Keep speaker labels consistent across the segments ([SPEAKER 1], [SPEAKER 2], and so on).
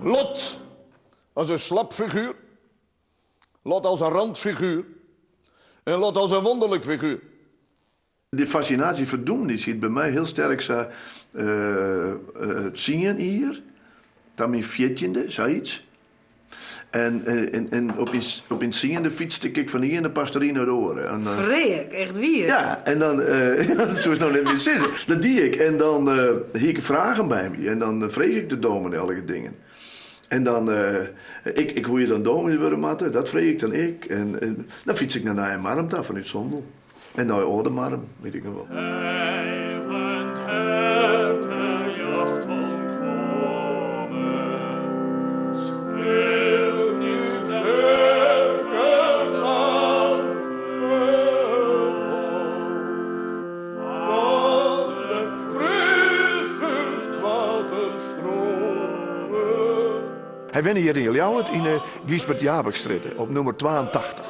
[SPEAKER 1] Lot as in slap figuer, Lot as in randfiguer en Lot as in wonderlik figuer.
[SPEAKER 2] Dy fascinatie foar dûmny siet by my hiel sterk sa tsien jier, ta myn fjirtjinde, sayts. En op myn tsiende fytste ik fan de iene pastory nei de oare.
[SPEAKER 3] Freark, echt wier?
[SPEAKER 2] Ja, en dan, dat soest no net mear sizze, dat die ik. En dan hie ik fragen by my en dan frege ik de dominee allegear dingen. En dan, ik, ik hoe je dan dominee wurde moatte, dat frege ik dan ek. En dan fyts ik nei Nijmarrum ta fanút Sondel. En nei Aldemardum, wit ik noch wol. Hy wenne hjir yn Ljouwert yn de Gysbert Japicxstrjitte op nûmer 82.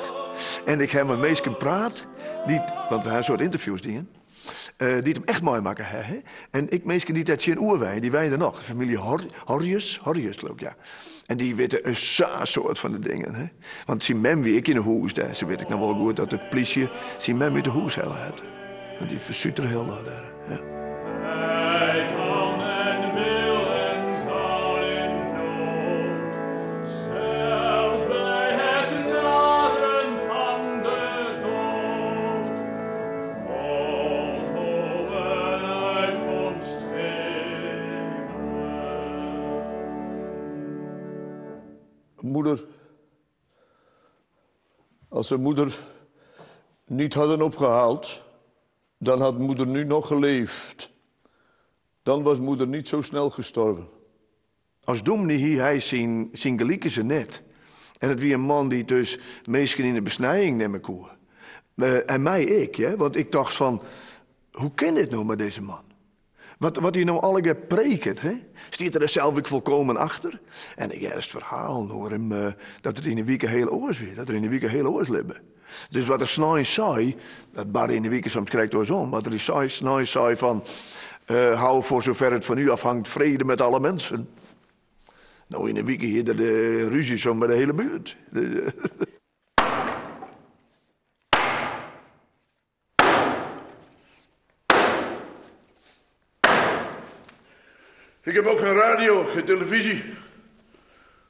[SPEAKER 2] En ik ha mei minsken praat dy't, want we ha in soad ynterviews dien, dy't him echt meimakke ha. Hè? En ek minsken dy't dêr tsjinoer wenje, dy wenje der noch. De famylje Horjus, Horjus geloof ik, ja. En dy witte in sa soad fan de dingen. Hè? Want syn mem wie ek yn 'e hûs dêr. Se wit ik noch wol goed dat de plysje syn mem út 'e hûs helle hat. Want dy fersutere hielendal dêr. Ja.
[SPEAKER 4] Hij kan en wil en zal in nood, zelfs bij het naderen van de dood, volkomen uitkomst geven.
[SPEAKER 1] Moeder, als ze moeder niet hadden opgehaald, dan had moeder nu nog geleefd. Dan was moeder niet zo snel gestorven.
[SPEAKER 2] As dûmny hie hy syn gelikense net. En it wie in man dy't dus minsken yn 'e besnijing nimme koe. En my ek, hear, want ik tocht fan, hoe kin dit no mei dizze man? Wat, wat hy no allegear preket, hè? Stiet er der sels ek folkomen achter? En ik hearde ferhalen oer him dat it yn 'e wike hiel oars wie, dat er yn 'e wike hiel oars libbe. Dus wat er snein sei, dat barde yn 'e wike soms krekt oarsom. Wat er sei, snein sei fan, hou voor zover het van u afhangt vrede met alle mensen. No, yn 'e wike hie er de rúzje zo mei de hiele buert.
[SPEAKER 1] Ik heb ook geen radio, geen televisie.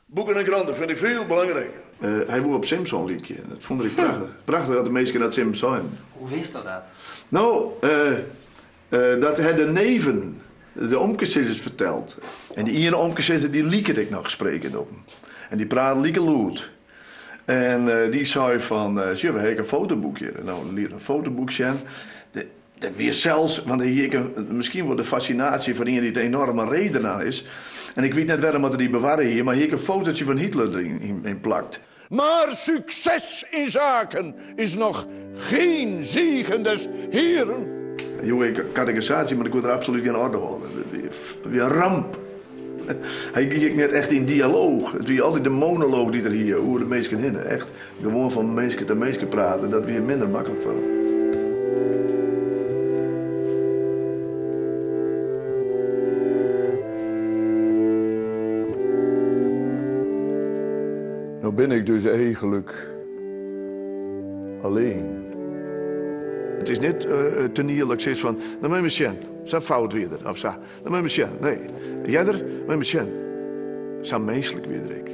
[SPEAKER 1] Boeken en kranten vind ik veel belangrijker.
[SPEAKER 2] Hy woe op Simson lykje. Dat fûn ik prachtich. Prachtich dat de minsken dat tsjin him seinen.
[SPEAKER 5] Hoe wist dat?
[SPEAKER 2] No, dat ha de neven, de omkesizzers, ferteld. En dy iene omkesizzer dy liket ek noch sprekend op him. En dy praat like lûd. En dy sei fan, sjoch, we ha ek in fotoboek hjir. No, dan liet er in fotoboek sjen. Der wie sels, want hy hie ek in, miskien wol de fascinatie foar ien dy't in enorme redenaar is. En ik wit net wêrom dat er dy bewarre hie, mar hy hie ek in fotootje fan Hitler deryn yn plakt.
[SPEAKER 1] Maar succes in zaken is nog geen zegen des Heeren.
[SPEAKER 2] Hy joech ek kategisaasje, mar ik koe der absolút gjin orde hâlde. It wie in ramp. Hy gie ek net echt yn dialooch. It wie altyd de monolooch dy't er hie oer de minsken hinne. Echt gewoan fan minske ta minske prate, dat wie minder maklik foar him.
[SPEAKER 1] No bin ik dus eigenlik alleen.
[SPEAKER 2] It is net toaniel dat ik sis fan, no moat je sjen, sa fout wie er, of sa. Dan moat je sjen. Nee, earder moat je sjen. Sa minsklik wie er ek.